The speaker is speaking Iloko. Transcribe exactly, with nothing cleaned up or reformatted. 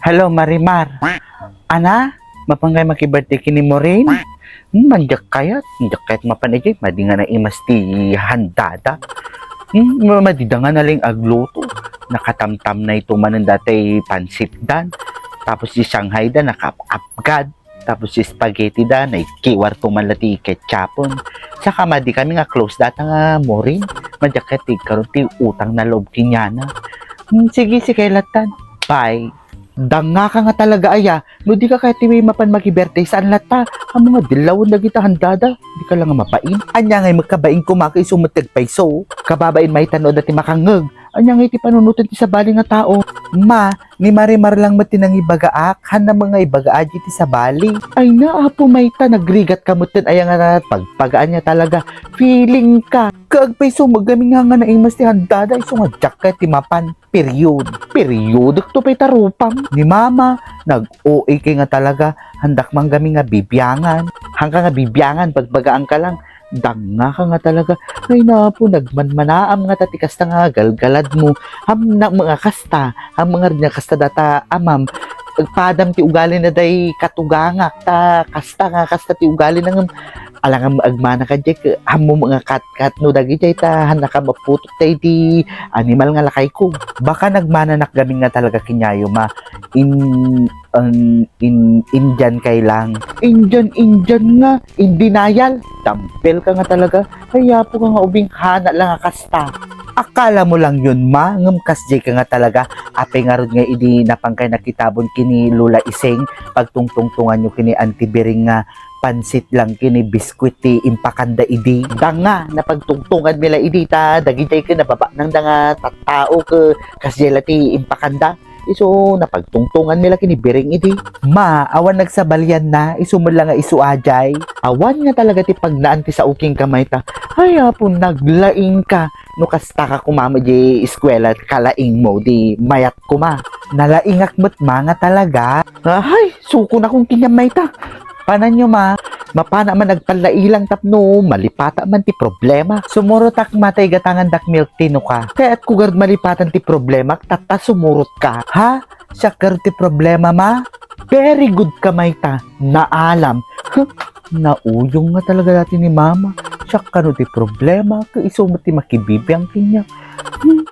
Hello, Marimar. Ana, mapan kay maki-birthday ken ni Maureen? Hmm, mandiak kayat? Mandiak kayat mapan idiay? Madi nga naimas ti handada. Hmm, ma-, madida nga nalaing agluto. Nakatamtamnayto manen dayta pansit da. Tapos ti Shanghai da, nakaap-apgad. Tapos ti spaghetti da, naikiwarto man la ti ketchupon. Saka madi kami nga close dayta nga Maureen. Mandiak kayat ti karon ti utang na loob kaniana. Hmm, sige, sige, lattan. Bye. Dangngaka nga talaga aya, no dika kayat ti mapan maki-birthday, saan latta? Ammom nga dillawen dagita handada, dika la nga mabain. Ania ngay met kabain koma ket isu met ti agpayso? Kababain mayta no adda ti makangngeg. Ania ngay ti panunoten ti sabali nga tao? Ma, ni Marimar lang met ti nangibagaak, hanna met nga ibagaak diay ti sabali. Ay na, apo mayta, nagrigatka metten aya nga pagpagaanna talaga. Feeling ka. Kaagpayso met gamin nga naimas ti handada, isu nga diak kayat ti mapan. Period. Periodekto pay ta rupam. Ni Mama, nag-O A kay nga talaga, handak man gamin nga bibiangan. Hanka nga bibiangan, bagbagaanka lang. Dangngaka nga talaga. Ay, napo, nagmanmanaam nga ta ti kasta nga galgaladmo. Ham na, mga kasta, ham nga, nga kasta dayta amam. Agpadam ti ugalina dayta katugangak, ta kasta nga, kasta ti ugalina ngem, alangan agmana kadiay, ke-, ammom nga kat-, katno dagiti ay ta, hannaka maputot tay di animal nga lakayko. Baka nagmananak gamin nga talaga kaniayo, ma. In, in, in, Indian kay lang. Indian, Indian nga, in denial. Dampel ka nga talaga. Ay, apo ka nga ubing, hana lang nga kasta. Akala mo lang yun, ma, ngem kasdiay ka nga talaga. Apay ngarud nga idi napan kay nakitabon ken ni Lola Iseng, pagtungtungtunganyo ken ni Auntie Biring nga pansit lang ken ni biskuit ti impakanda idi. Danga, napagtungtunganmi la idi ta, dagidiay ket nababaknangda nga tattao ket kasdiay la ti impakanda. Isu, napagtungtunganmi la ken ni Biring idi. Ma, awan nagsabalianna, isu met la nga isu a diay. Awan nga talaga ti pagnaan ti sao kenka mayta. Ay, apo, naglaing ka. No kasta ka koma met di eskuela, kalaing mo, di mayat koma. Nalaingak met, ma, nga talaga. Ahay, suko na kong kinyam mayta. Pananyo, ma, mapana man agpallailang tapno malipata man ti problema. Sumurotak, ma, tay gatangandak milk tea no ka. Kayatko garud malipatan ti problemak, tatta sumurot ka. Ha? Siak garud ti problema, ma? Very good ka mayta. Naalam. Huh, nauyong nga talaga dayta ni mama. Siak kano ti problema, ket isu met ti makibibiang kaniak. Hmm,